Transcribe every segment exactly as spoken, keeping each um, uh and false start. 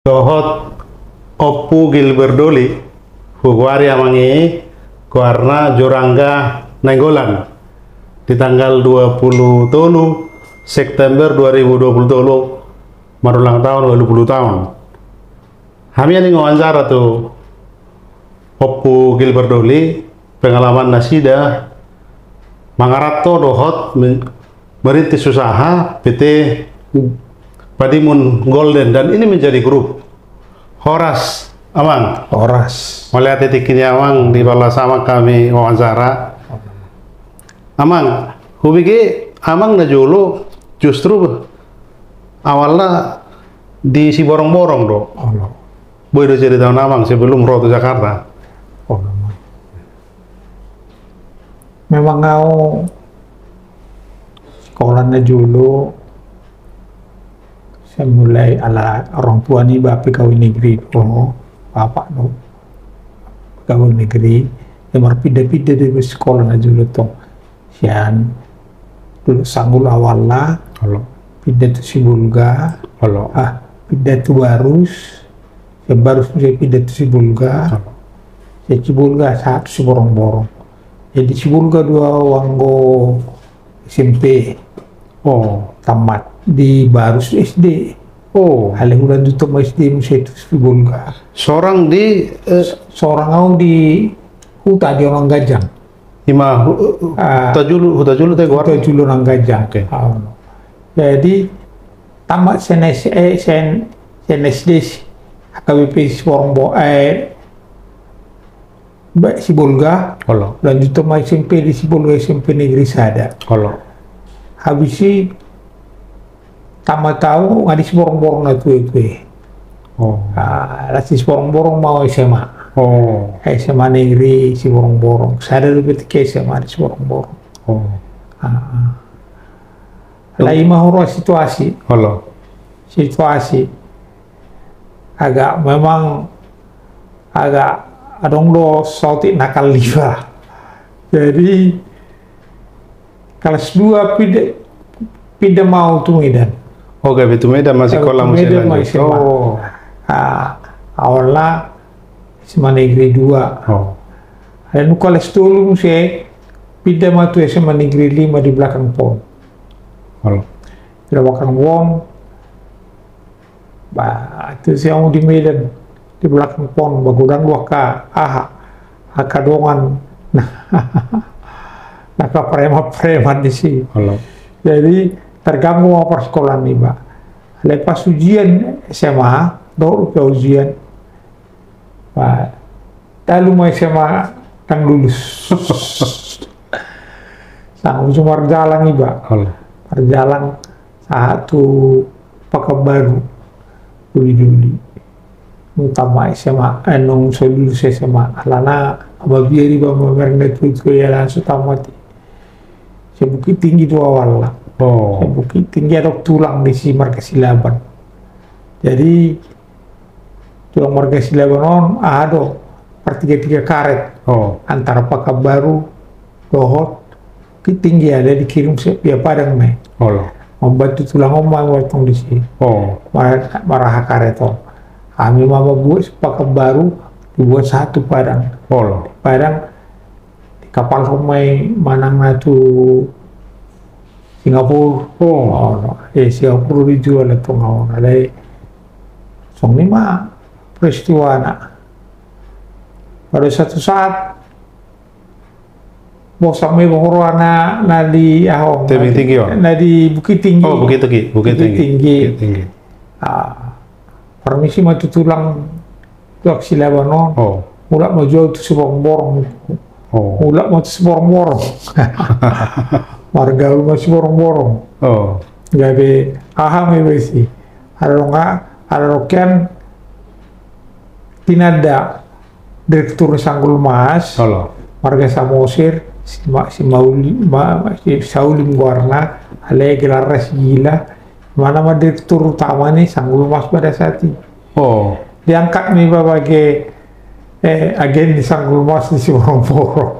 Dohot Ompu Gilbert Doli, hugoari amang i goarna Jurangga Nainggolan. Di tanggal dua puluh tolu September dua ribu dua puluh tolu, marulang taon, ualu puluh taon. Hami naeng wawancara tu Ompu Gilbert Doli, pengalaman nasida mangaranto dohot men-, merintis usaha P T Padimun Golden, dan ini menjadi grup. Horas, Amang. Horas. Mauliate tingki i, Amang, di bagasan hami wawancara. Amang, hubege amang na jolo justru awalna di Siborongborong do. Olo. Boi do ceritahon amang sebelum ro tu Jakarta. Olo. Memang au sikola na jolo, sai mulai ala orang tua niba pegawai negeri do, bapak do pegawai negeri, ya marpinda-pinda do iba sikola na jolo tong. Sian Dolok Sanggul awalna, olo, pinda tu Sibolga, olo, ah, pinda tu Barus, sian Barus muse pinda tu Sibolga, olo, sian Sibolga sahat tu Siborongborong. Jadi Sibolga do au anggo S M P. Oh. Tamat, di Barus S D. Oh. Alai hulanjut ma S D muse tu Sibolga. Sorang di, eh, sorang au di huta di Onang Ganjang. Ima hu-, hu-, ah, Huta Julu, Huta Julu te goarna? Huta Julu Onang Ganjang. Oke. Ah, jadi tamat sian S-, eh, sian, sian S D si-, H K B P Siborongbo-, eh, ba-, Sibolga. Olo. Lanjut ma S M P di Sibolga, S M P Negeri Sada. Olo. Habis i tamat au nga di Siborongborong na tuetue. Oh. Ah, las di Siborongborong ma au S M A. Oh. S M A negeri Siborongborong. Sada dope tingki S M A di Siborongborong. Oh. Ah. Alai ima huroha situasi. Olo. Situasi. Agak memang agak adong do saotik nakal iba. Jadi kelas dua pinda, pinda ma au tu Medan. Oh, gabe tu Medan ma sikola? Gabe tu Medan ma S M A. Oh. Ah, awalna S M A Negeri Dua. Oh. Alai nunga kelas tolu muse pinda ma tu S M A Negeri Lima di Blakang Pon. Olo. Di Blakang Pon. Ba, tu si au di Medan, di Blakang Pon, ba godang do angka, aha, angka dongan, angka preman-preman disi. Olo. Jadi terganggu ma parsikolaan niba. Alai pas ujian S M A, dohot pe ujian, ba, talu ma S M A ndang lulus. Sanga muse marjalang iba. Olo. Marjalang sahat tu Pakanbaru, doli-doli. Nunga tamat S M A, eh, nunga so lulus S M A. Alana mabiar iba, mamereng na tutu, ia langsung tamat. Sian Bukittinggi tu awalna. Oh. Sian Bukittinggi adong tulang disi marga Silaban. Jadi tulang marga Silaban on, aha do, partiga-tiga karet. Oh. Antara Pakanbaru dohot Bukittinggi, alai dikirim sian Pia Padang ma i. Olo. Mambantu tulang on ma i tong disi. Oh. Mar-, maraha karet on. Hami ma mambuat sian Pakanbaru, dibuat sahat tu Padang. Olo. Padang, dikapalhon ma i manang na tu Singapura. Oh. Olo. Eh, Singapura dijual tu ngana on. Alai songon i ma peristiwana. Pada satu saat bosan ma iba huroha na, na di, aha on, na di, tebing tinggi on, na di Bukittinggi. Oh, Bukittinggi, Bukittinggi. Bukittinggi. Bukittinggi. Ah, permisi ma tu tulang, tulang Silaban on. Oh. Mulak ma jo au tu Siborongborong. Oh. Mulak ma tu Siborongborong. Margaul ma Siborongborong. Oh. Gabe aha ma iba disi. Adong, adong hian tinanda direktur Sanggulmas, olo, marga Samosir, si Ma-, si Mauli-, Ma-, si Saulim goarna, alai gelarna si Gila, imana ma direktur utama ni Sanggulmas pada saat i. Oh. Diangkat ma iba sebagai, eh, agen ni Sanggulmas di Siborongborong.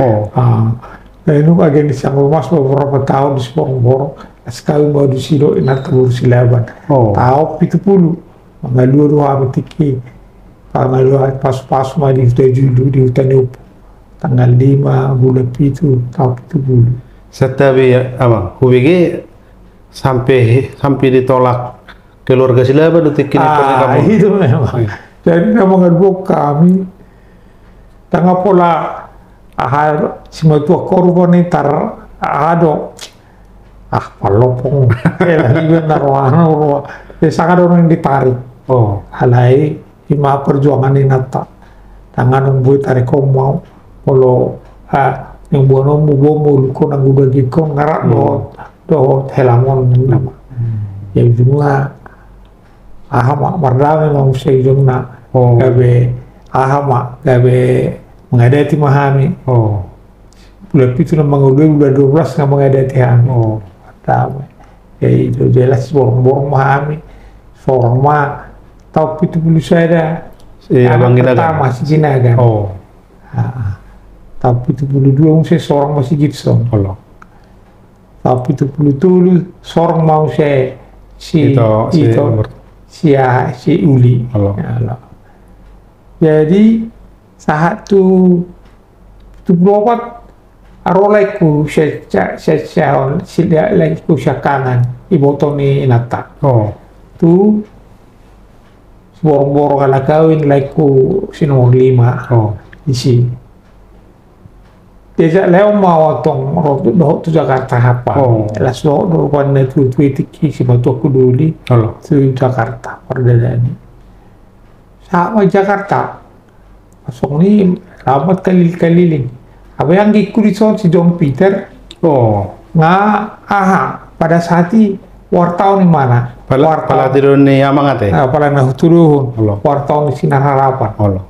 Oh. Ah, lalu agen ni Sanggulmas beberapa tahun di Siborongborong, las kawin ma au disi dohot inanta boru Silaban. Oh. Tahun pitu pulu. Mangalua do hami tingki, pangalua pasu-pasu ma di Huta Julu, di Huta ni Ompu. Tanggal lima bulan pitu, taon pitu pulu. Santabi, amang, hubege sampe, sampe ditolak keluarga Silaban do tingki ni pernikahan. Ah, itu memang. Iya. Jadi na mangalua hami, tanggal pola aha, simatua korban i tar, aha do, ah, pallopong. Eh, lagi benar, wah, wah. Ya, sanga do nang ditarik. Oh. Alai, ima perjuangan ni inanta. Tangan nang boi tarik ho mau. Molo, ah, nang buan ho mu, buan mu, luko nang uda gikon, ngarak dohot, dohot helangon. Hmm. Ya, ujungna, aha ma, mardame ma muse ujungna. Oh. Gabe, aha ma, gabe mangadati ma hami. Oh. Bulan pitu na mangalua, bulan dua belas na mangadati hami. Oh. Mardame. Jadi, itu jelas borong-borong ma hami. Sorong ma, taon pitu pulu sada. Iya, anak Bang Ginagan. Pertama, si Ginagan. Oh. Ah, ah. Taon pitu pulu dua, muse sorong ma si Gibson. Olo. Taon pitu pulu tolu, sorong ma muse si Ito, si Ito, Umur. Si, ah, si Uli. Olo. Ya, olo. Jadi, sahat tu, tu beropat, ro laengku si, si, si, si, si, laengku siangkangan, iboto ni inanta. Oh. Tu, borong-borong ala kawin, laengku si nomor lima. Oh. Disi. Diajak Leon ma au antong ro tu, dohot tu Jakarta hapa. Oh. Las dohot do rupani na tuatua i tingki, simatuangku doli. Olo. Tu Jakarta, pardalanan i. Sahat ma Jakarta. Songon i lambat kaliling-kaliling. Hape anggingku dison si John Peter. Oh. Nga aha, pada saat i wartawan imana. Pala-, warta-, pala tidur ni amang ate? Ah, pala na hutuduhon. Olo. Wartawan ni Sinar Harapan. Olo.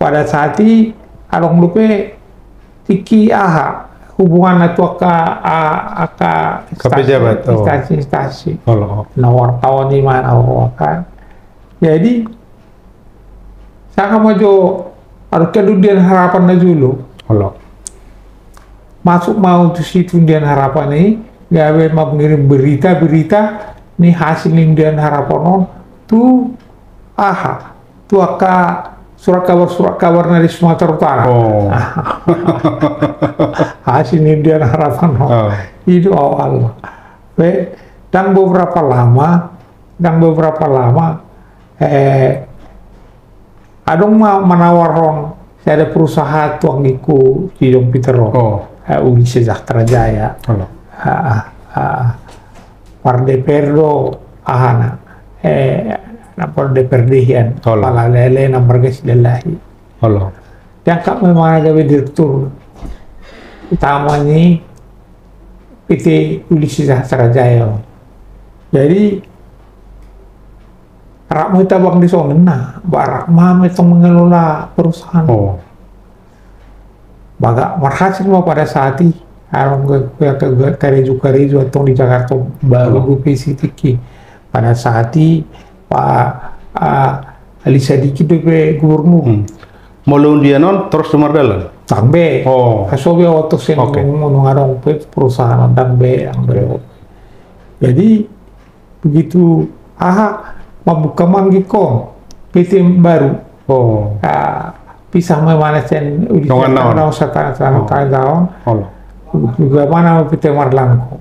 Pada saat i, adong dope tingki aha, hubunganna tu angka, a-, angka instansi, pejabat, oh. Instansi-instansi. Olo. Na wartawan imana, olo, kan. Jadi, sanga ma jo, adong ke Undian Harapan na jolo. Olo. Masuk ma au tu situ Undian Harapan i, gabe mangirim berita-berita ni hasil ni Undian Harapan on tu aha, tu angka surat kabar, surat kabar na di Sumatera Utara. Oh. Hasil ni Undian Harapan on. Oh. Itu awal. Pe, dan beberapa lama, dan beberapa lama, eh, adong ma manawarhon sada perusahaan tu anggingku si John Peter on. Oh. Eh, Uli Sejahtera Jaya. Olo. Ah, ah, ah. Par-D P R do ahana. Eh, na par-D P R D hian. Olo. Pala lele na marga Silalahi. Olo. Diangkat ma imana gabe direktur utama ni P T Uli Sejahtera Jaya. Jadi, rap ma hita bang dison, nah, barak ma hami tong mengelola perusahaan. Oh. Baga marhasil ma pada saat i, adong ke, ke, ke, karejo-karejo antong di Jakarta Baru. Oh. Dope si tingki. Pada saat i, Pak, ah, Ali Sadikin dope gubernur. Hmm. Molo undian on, torus do mardalan? Ndang be. Oh. Aso be au torus. Oke. Nunga adong pe perusahaan, ndang be, ndang be. Oke. Jadi, begitu, aha, mambuka ma anggingkon, P T Baru. Oh. Ah, pisah ma imana sian Uli Sejahtera on. Dongan na on. Dongan na on. Oh. Juga ma imana P T Marlangko.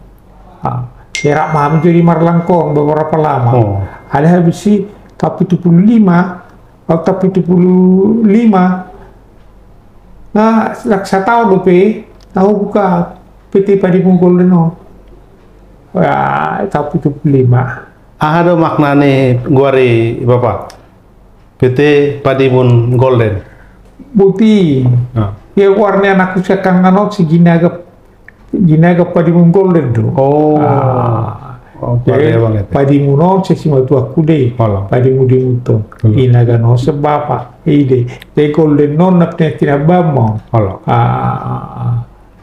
Ah, rap ma hami jo di Marlangko on beberapa lama. Oh. Alai habis i, taon pitu pulu lima, au taon pitu pulu lima, nga, ndang sataon dope, na hubuka P T Padimun Golden on. Wah, taon pitu pulu lima. Aha do makna ni goar i, Bapa? P T Padimun Golden. Boti. Ah. Ia goar ni anakku siangkangan on si Ginaga, Ginaga Padimun Golden do. Oh. Ah. Oh, jadi, pade abang itu. Padimun on si simatuangku do i. Olo. Padimun Dimuton. Olo. Ginaga on sian bapa. I do. Jadi Golden on na pina-, pinambam on. Olo. Ah, ah, ah.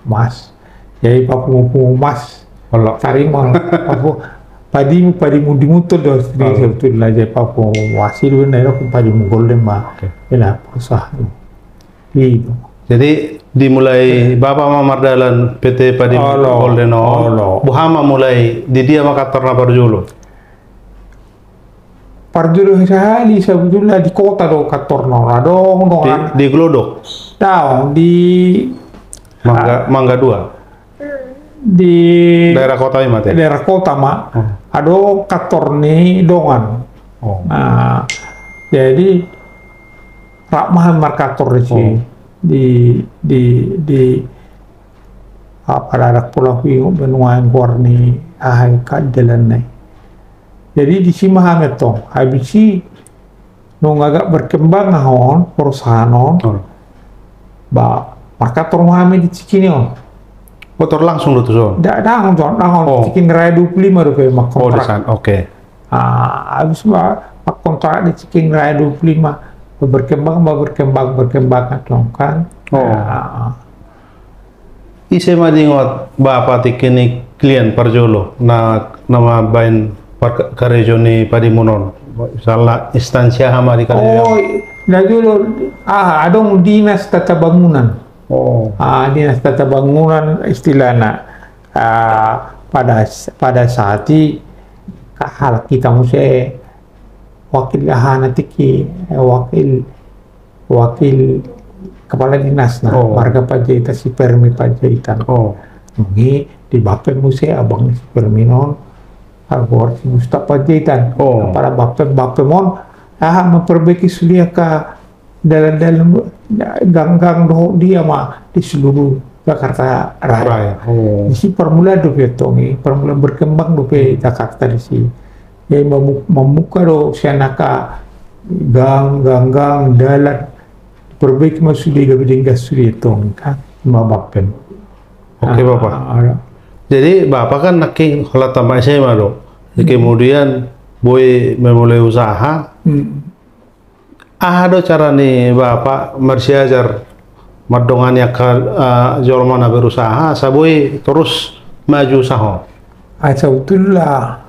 Mas. Jadi papungu-pungu mas. Olo. Tarima. Papu-, Padimun, Padimun Dimuton do. Olo. Sebetulna jadi papungu mas. Itu benar, Padimun Golden ma. Oke. Ina perusahaan. Itu. Jadi, dimulai bapa ma mardalan P T Padimun Golden on. Olo. Boha ma mulai, di dia ma kantorna parjolo? parjolo sahali sabotulna di kota do kantorna on, adong dongan. Di Glodok? Daong, di Mangga, Mangga Dua. Di daerah kota i ma te? Daerah kota ma. Adong kantor ni dongan. Nah, jadi rap ma hami markantor disi. Di, di, di, apa, daerah Pulau Hiu, Benuang, goar ni aha i, dalan na i. Jadi disi ma hami antong. Habis i, nunga agak berkembang on perusahaan on, ba, markantor ma hami di Cikini on. Motor langsung do tu son? Nda, ndang on, ndang on. Cikini Raya dua puluh lima dope markontrak. Oke. Ah, habis ma, markontrak di Cikini Raya dua puluh lima, berkembang, ba, berkembang, berkembang antong kan. Ise ma diingot Bapa tingki ni klien parjolo na, na mambaen par-, karejo ni padimon on? Misalna instansi aha ma di karejo? Oh, na jolo, aha, adong dinas tata bangunan. Ah, dinas tata bangunan istilahna. Ah, pada, pada saat i halak hita muse wakil ahana tingki, wakil wakil kepala dinasna, marga Panjaitan, si Permi Panjaitan. Nunga dibapem muse abang ni si Permi on, goar si Gusta Panjaitan. Kepala bapem, bapem on, aha, memperbaiki sude angka dalan-dalan, ganggang dohot dia ma di seluruh Jakarta Raya. Disi permulaan dope antong i, permulaan berkembang dope Jakarta disi. Jadi mamu-, mamungka do sian angka gang, ganggang, dalan, perbaiki ma sude gabe denggan sude antong kan, ima bapem. Oke, Bapa. Jadi Bapa kan nangkin holan tamat S M A do. Kemudian boi memulai usaha. Aha do cara ni Bapa marsiajar mandongani angka, eh, jolma na berusaha asa boi torus maju usaha on? Ai sabotulna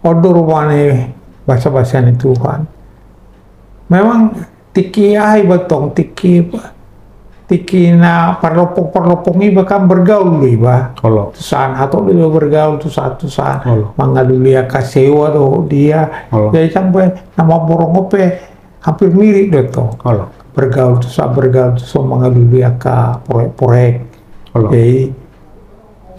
on do rupani basa-basa ni Tuhan. Memang tingki aha i ba antong, tingki, tingki na parlompok-parlompok i ba kan bergaul do iba. Tusan hatop do iba bergaul, tusan, tusan mangalului angka sewa do dia. Jadi sampe na mamborong on pe hampir mirip do antong. Bergaul tusan, bergaul tusan mangalului angka proyek-proyek. Jadi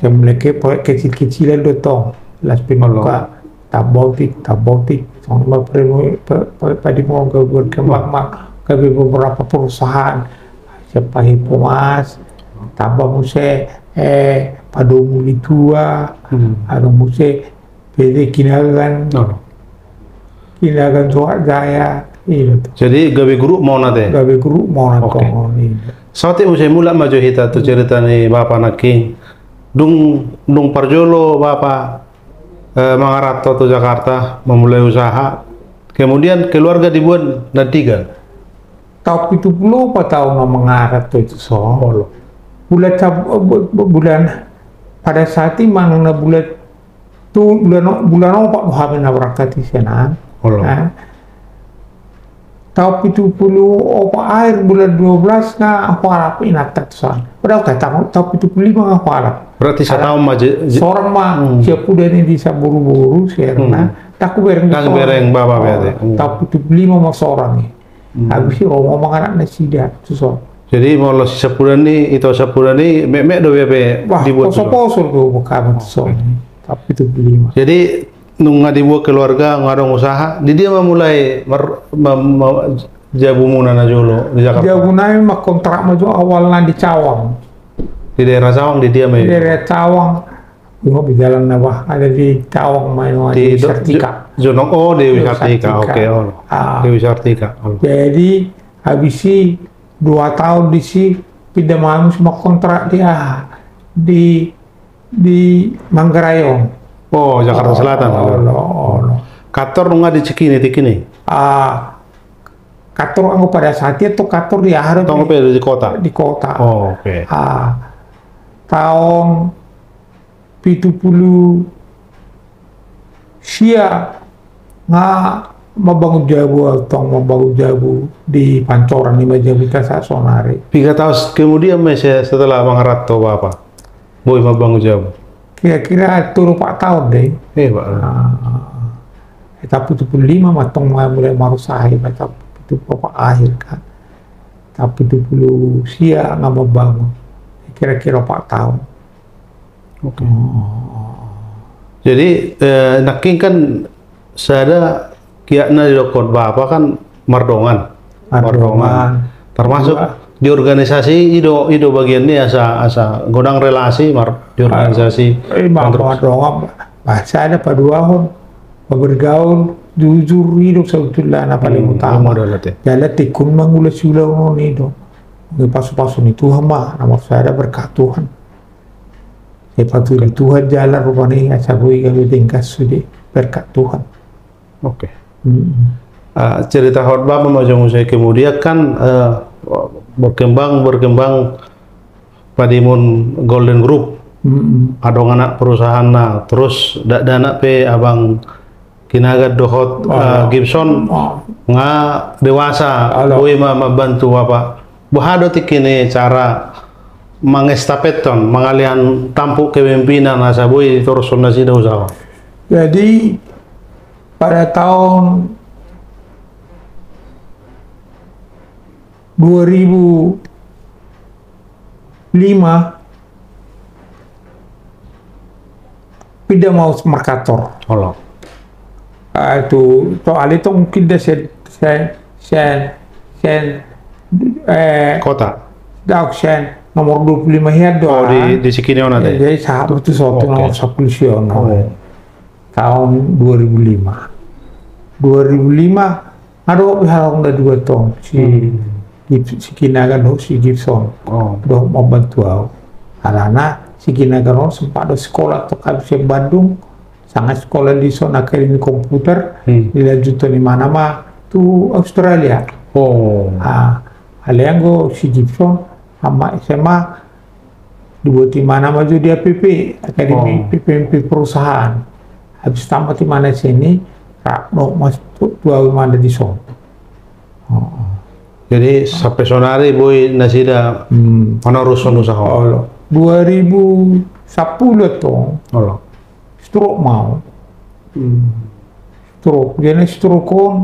Sian mulai ke proyek kecil-kecilan do tong, las pinuka, tamba otik, tamba otik, songon ma pre-, pre-, pre-, padimon gabe berkembang ma, gabe beberapa perusahaan, sian Pahe Pomas, tamba muse, eh, Padomu Litua, anu muse, P T Kinagan, Kinagan Sohak Jaya, i do. Jadi gabe grup ma on ate? Gabe grup ma on. Oke. Songon i. Saotik muse mulak ma jo hita tu cerita ni bapa nangkin. Dung, dung parjolo bapa, eh, mangaranto tu Jakarta, memulai usaha. Kemudian keluarga diboan na di dia? Taon pitu pulu opat au na mangaranto i tu son. Bulan sab-, bu-, bu-, bulan, pada saat i manang na bulan tu bulan o-, bulan opat do hami na berangkat i sian an. Olo. Eh. Taon pitu pulu opat akhir bulan dua belas nga hualap inanta tu son. Padahal taon, taon pitu pulu lima nga hualap. Berarti sataon ma je-, je-, sorang ma, hmm, siapudan i di saboru-boru, sian na. Ndang hubereng di son. Ndang hubereng bapa be ate. Hmm. Taon pitu pulu lima ma sorang i. Hmm. Habis i ro ma mangan anak nasida tu son. Jadi molo siapudan i, ito siapudan i, metmet do be diboan tu son. Wah, poso-poso do boan hami tu son. Oke. Taon pitu pulu lima. Jadi nunga diboan keluarga, nunga adong usaha, di dia ma mulai mar-, ma-, ma-, jabumuna na jolo di Jakarta? Jabu nami ma kontrak ma jo awalna di Cawang. Di daerah Cawang, di dia ma i? Di daerah Cawang. Ima di jalan na bah, ada di Cawang ma i, di Wisartika. Jonong, oh, di Wisartika, oke, oh. Ah. Di Wisartika, oh. Jadi habis i dua taon disi pinda ma hami muse mangontrak di aha, di, di Manggarai on. Oh, Jakarta Selatan. Olo, olo. Kantor nunga di Cikini tingki i? Ah, kantor anggo pada saat i antong kantor di aha do? Antong pe di kota? Di kota. Oh, oke. Ah, taon pitu pulu sia nga mambangun jabu, antong mambangun jabu di Pancoran, ima jabu ta saonari. Piga taon kemudian ma i se-, setelah mangaranto bapa boi mambangun jabu? Kira-kira tolu opat taon do i. Eh, Pak. Ah. Tahun pitu pulu lima ma tong mulai marusaha i, tahun pitu pulu opat akhir kan. Tahun pitu pulu sia nga mambangun. Kira-kira opat tahun. Oke. Oh. Jadi, eh, nangkin kan sada kiakna didokkon bapa kan mardongan. Mardongan. Mardongan. Termasuk di organisasi i do, i do bagian ni asa, asa godang relasi mar-, di organisasi. Ah, eh, ma-, mardongan. Bah, sada paduahon, bergaul, jujur, i do sebetulna na paling utama. Hmm, modal ate. Jala tekun mangula siulaon on i do. Pasu-pasu ni Tuhan ma, nomor sada berkat Tuhan. Sai paturi Tuhan jala rupani asa boi gabe denggan sude berkat Tuhan. Oke. Mm-mm. Ah, cerita hot bapa ma jo muse kemudian kan, eh, berkembang, berkembang Padimun Golden Group. Mm-mm. Adong anak perusahaanna, terus dakdanak pe abang Kinagan dohot, eh, Gibson nga dewasa, boi ma mambantu bapa. Boha do tingki ni cara mangestafethon, mangalihan tampuk kepemimpinan asa boi ditorushon nasida usaha on? Jadi pada tahun dua ribu lima pinda ma au markantor. Olo. Ah, tu, tu ale tong pinda sen, sen, sen, sen, eh, kota. Dauk sen nomor dua puluh lima hian do. Oh, di, di Sikini on ate? Jadi sahat tu so tu nomor sepuluh sion. Oh. Tahun dua ribu lima. Dua ribu lima, adong be halak na dua tong, si, si Kinagan dohot si Gibson. Oh. Dohot mambantu au. Alana si Kinagan on sempat do sekolah tu kami sian Bandung, sanga sekolah di son akademi komputer, dilanjuthon imana ma tu Australia. Oh. Ah, alai anggo si Gibson, tamat S M A, dibuat imana ma jo di A P P, Akademi P P M P Perusahaan. Habis tamat imana sian i, rap do mas tu, tu au imana di son. Jadi sampe sonari boi nasida manarushon usaha on. Olo. Dua ribu sapuluh tong. Olo. Stroke ma au. Stroke. Jadi stroke on.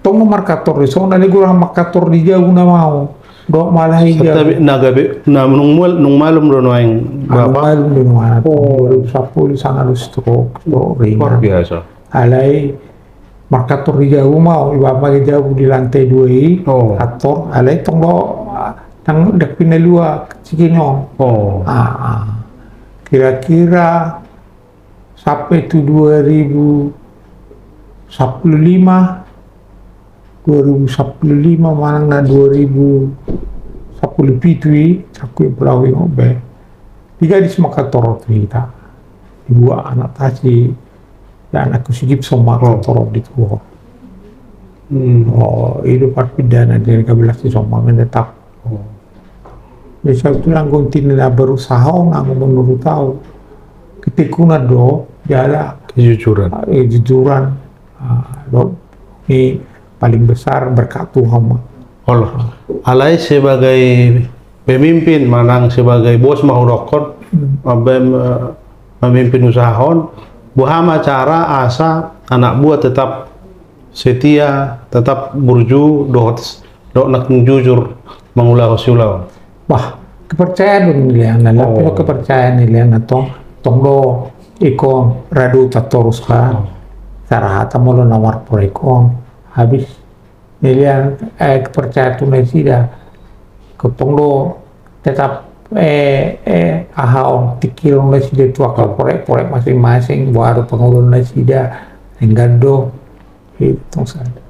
Tong markantor di son, alai godang markantor di jabu na mau. Dohot ma laho i jabu. Tapi na gabe, na nung mal-, nung malum do nuaeng bapa? Malum do nuaeng. Oh. Dua ribu sapuluh sanga do stroke, stroke ringan. Luar biasa. Alai markantor di jabu ma au, ibarat ma jabu di lantai dua i, kantor, alai tong do, ah, nang dak pinalua sikinon. Oh. Ah, ah. Kira-kira sampe tu dua ribu sapuluh lima, dua ribu sapuluh lima manang na dua ribu sapuluh pitu i, aku i pula au ingot be. Digadis ma kantor tu hita. Dibuat anakta si, ya, anakku si Gibson ma kantor di tuho. Hmm. Oh, i do parpindahan na di gabe las di son ma menetap. Oh. Jadi sebetulna anggo intina na berusaha on, anggo menurut au, ketekunan do, jala kejujuran. Ah, kejujuran. Ah, do, i paling besar berkat Tuhan ma. Olo. Alai sebagai pemimpin, manang sebagai bos ma hudokkon, mem-, eh, memimpin usaha on, boha ma cara asa anak buah tetap setia, tetap burju, dohot, dohot nangkin jujur mangulahon siulaon. Bah, kepercayaan do nilaianna, lape do kepercayaan nilaianna tong, tong do ingkon radu tatorus kan. Saraha molo na marproyek on, habis nilaian, eh, kepercayaan tu nasida. Ingkon tong do tetap, eh, eh, aha on, tingkilon nasida tu angka proyek-proyek masing-masing, boha do pangoluon nasida, denggan do. Itu saja.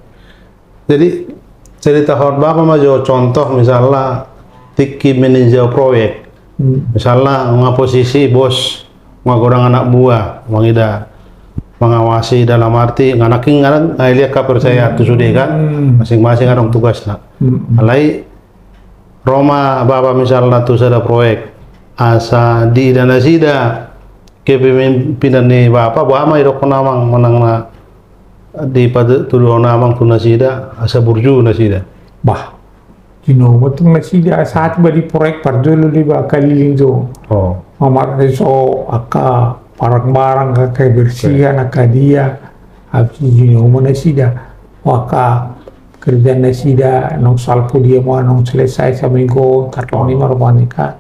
Jadi, cerita hot bapa ma jo contoh, misalna tingki meninjau proyek. Hmm. Misalna nga posisi bos, nga godang anak buah, mangida mengawasi dalam arti, nga nangkin nga, nga i liat kepercayaan tu sude kan, hmm, masing-masing adong tugasna. Hmm. Alai, ro ma bapa misalna tu sada proyek, asa diida nasida kepemimpinan ni bapa, boha ma idokkon amang manang na dipatuduhon amang tu nasida, asa burju nasida? Bah, jinomo tong nasida, sahat ba di proyek parjolo do iba kaliling jo. Oh. Mamarade so angka barang-barang, angka kebersihan, angka dia, habis i jinoma nasida. Angka kerjaan nasida, nunga salpu dia ma, nunga selesai saminggu, tartong ni marbanika.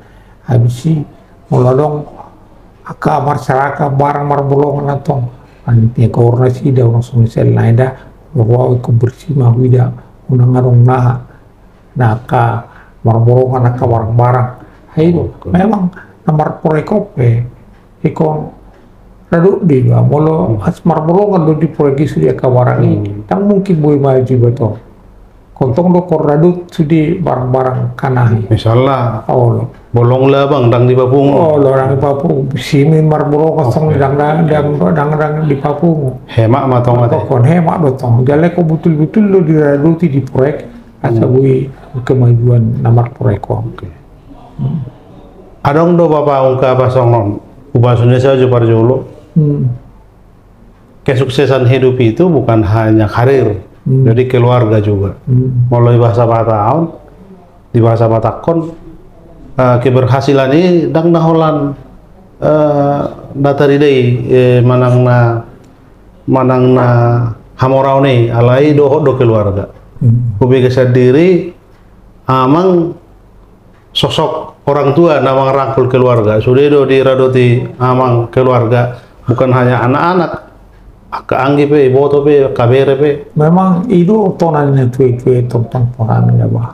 Habis i, molo adong angka marsarakan barang marbolongan antong, panitia goar nasida, unang so misal na eda, roa ikut bersih ma huida, unang adong naha. Na angka marbolongan angka barang-barang. Hai do, memang na marproyek on pe, ingkon radu do iba, molo as marbolongan do diproyeki sude angka barang i, ndang mungkin boi maju iba tong. Ingkon tong do ingkon radu sude barang-barang kanahi. Misalna, olo, bolong labang ndang dipapungu. Olo, ndang dipapungu. Simin marbolongan tong, ndang, ndang, ndang, ndang dipapungu. Hemat ma tong ate. Ingkon hemat do tong. Jala ingkon butul-butul do diraduti di proyek, asa boi kemajuan na marproyek on. Oke. Adong do Bapa ungkapan songon on, hupasu ni sajo parjolo. Kesuksesan hidup itu bukan hanya karir, jadi keluarga juga. Molo di bahasa Batak on, di bahasa Batak on, eh, keberhasilan i ndang na holan, eh, na taridai, eh, manang na, manang na hamoraon i, alai dohot do keluarga. Hubege sandiri, amang, sosok orang tua na mangarangkul keluarga. Sude do diradoti amang keluarga, bukan hanya anak-anak, angka anggi pe, iboto pe, angka bere pe. Memang i do tona ni na tua-tua i tongtong pola ni na ba.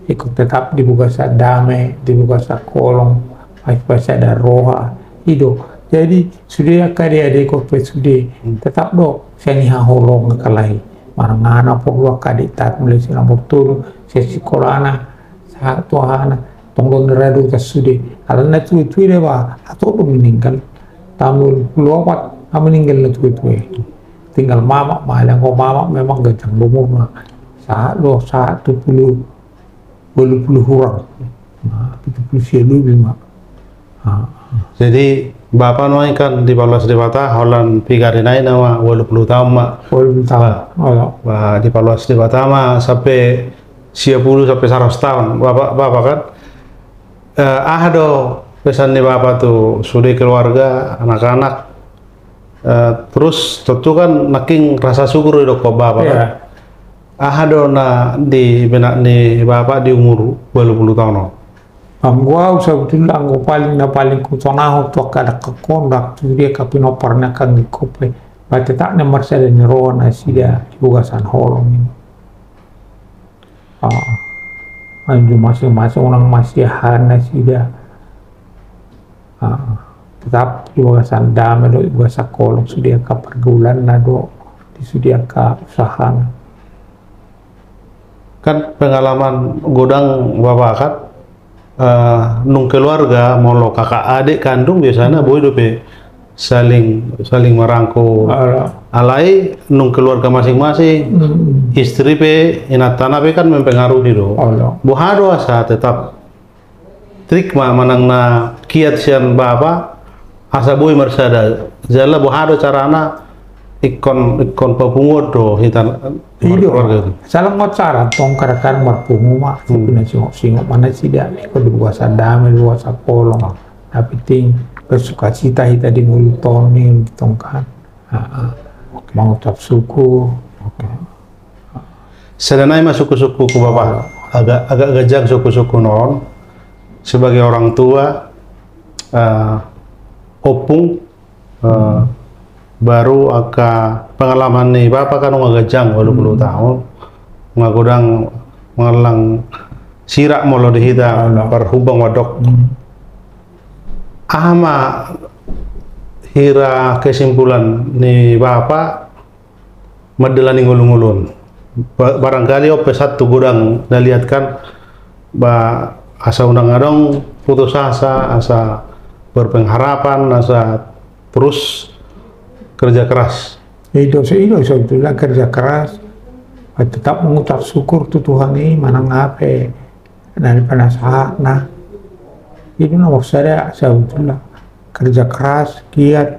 Ingkon tetap di bagasan dame, di bagasan holong, ai pe sada roha. I do. Jadi sude angka ade-ade ingkon pe sude. Tetap do sian i haholongan angka lae. Manang aha na porlu angka ade, tetap mulai sian na porlu, sian sikolana, sahat tu ahana, tong do na radu tas sude. Alana na tua-tua i da ba, hatop do meninggal. Tahun dua puluh opat, ah, meninggal na tua-tua i. Tinggal mamak ma, alai anggo mamak memang ganjang do umurna. Sahat do, sahat tu pulu, walu pulu hurang. Nah, pitu pulu sia lobi ma. Ah. Jadi, Bapa nuaeng kan dipaloas Debata, holan piga ari nai nama walu pulu taon ma. Walu pulu taon. Ba, olo. Ba, dipaloas Debata ma sampe sia pulu sampe saratus taon. Bapa, Bapa kan. Eh, aha do pesan ni Bapa tu sude keluarga, anak-anak? Eh, terus tontu kan nangkin rasa syukur do didokkon Bapa kan. Iya. Aha do na dibenak ni Bapa di umur walu pulu taon on? Anggo au sabotulna anggo paling na paling hutonahon tu angka dangkangkon, tu dia angka pinompar ni angka anggingkon pe, ba tetap na marsada ni roha nasida di bagasan holong i. Ah, anju masing-masing unang masiahan nasida. Ah, tetap di bagasan dame do, di bagasan holong, sude angka pergaulanna do, di sude angka usahana. Kan pengalaman godang Bapa kan, eh, nung keluarga, molo kakak adik kandung biasana boi dope saling, saling merangkul. Ala. Alai nung keluarga masing-masing, istri pe, inantana pe kan mempengaruhi do. Ala. Boha do asa tetap trik ma manang na kiat sian Bapa, asa boi marsada. Jala boha do carana ingkon, ingkon papunguon do hita. I do. Markeluarga tu. Salah ngot cara tong, kadang-kadang marpungu ma, hmm, tapi na singok-singok ma nasida, ingkon di bagasan dame, di bagasan holong. Na penting bersukacita hita di ngolunta on, ninna tong kan. Ah, ah. Oke. Mangucap syukur. Oke. Sada nai ma sukkun-sukkunku, Bapa. Agak, agak ganjang sukkun-sukkunku on. Sebagai orang tua, eh, ompung, eh, baru angka pengalaman ni Bapa kan nunga ganjang walu pulu taon. Nunga godang mangallang sirap molo di hita parhubang wadok. Hmm. Aha ma hira kesimpulan ni Bapa mandalani ngolu-ngolu on. Ba-, barangkali on pe satu godang na liat kan, ba, asa unang adong putus asa, asa berpengharapan, asa terus kerja keras. I do, i do, i do, kerja keras, tetap mengucap syukur tu Tuhan i, manang aha pe na pinasahatna. I do nomor sada sabotulna. Kerja keras, giat,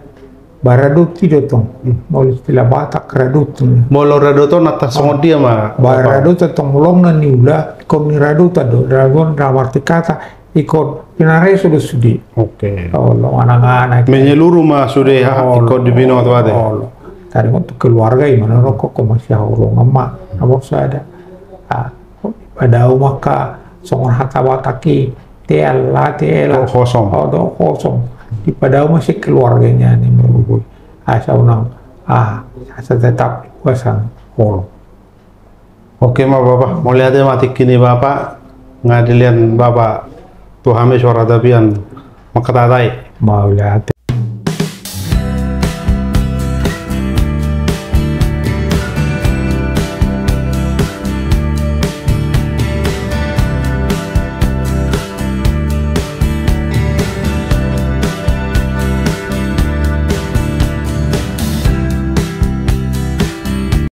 ba radot i do tong. Hmm. Molo istilah Batak, radot. Molo radot on atas songon dia ma, ba, Bapa? Radot tong, molo na niula, ingkon ni radot do. Radot on dalam arti kata, Ingkon pinarade sude. Oke. Olo, anak-anak. Menyeluruh ma sude, ha, ingkon di binoto ate. Olo. Taringot tu keluarga i ma na ro, ingkon masihaholongan ma. Nomor sada. Ah, padao ma angka songon hata Batak i, teal, la teal. Dohot hosom. Oh, dohot hosom. Dipadao ma sian keluarga nian i, marhobas. Asa unang, ah, asa tetap gasan holong. Oke ma Bapa, mauliate ma tingki ni Bapa, nga dilehon Bapa tu hami suara tapian manghatai. Mauliate.